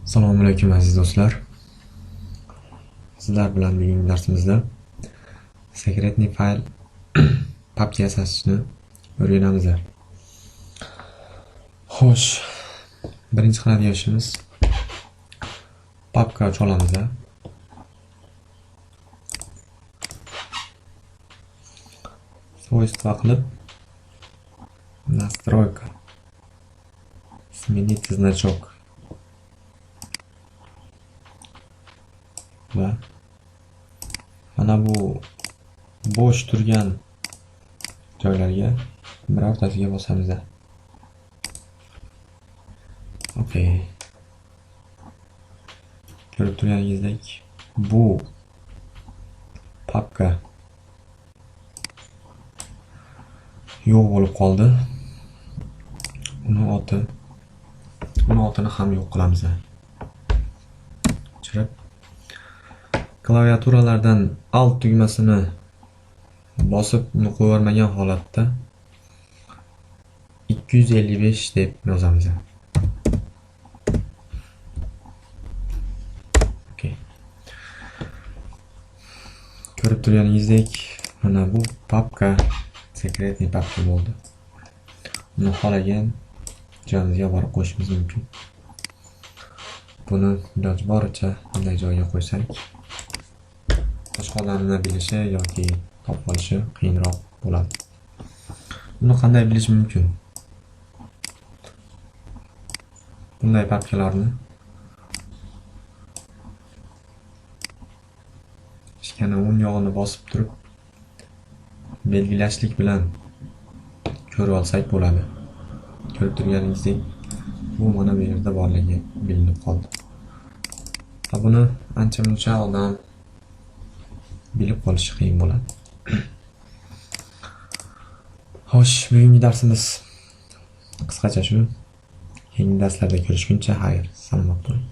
Assalomu alaykum, aziz do'stlar. Sizlar bilan bugungi darsimizda секретный fayl papka yasashni o'rganamiz. Xo'sh, birinchi qiladigan ishimiz papka ocha olamiz. Свойства qilib, настройка, сменить значок va mana bu bo'sh turgan joylarga birortasiga bosamiz. Okey. Ko'rib turganingizdek, bu papka yo'q bo'lib qoldi. Uni otini ham yo'q qilamiz. O'chirib, klaviaturalardan Alt tugmasini bosib, uni qo'yib holatda 255 deb yozamiz. Okey. Ko'rib turganingizdek, mana bu papka секретный papka bo'ldi. Uni xohlagan joyimizga borib qo'yishimiz mumkin. Buni iloji boricha bunday joyga qo'ysak, boshqa odamni bilishi yoki topib olishi qiyinroq bo'ladi. Buni qanday bilish mumkin? Bunday papkalarni kichkina o'ng yog'ini bosib turib belgilashlik bilan ko'rib olsak bo'ladi. Ko'rib turganingizdek, bu mana bu yerda borligi bilinib qoldi. Va buni ancha-muncha odam bilib qolishi qiyin bo'ladi. Xo'sh, bugungi darsimiz qisqacha shu. Keyingi darslarda ko'rishguncha xayr, salomat bo'ling.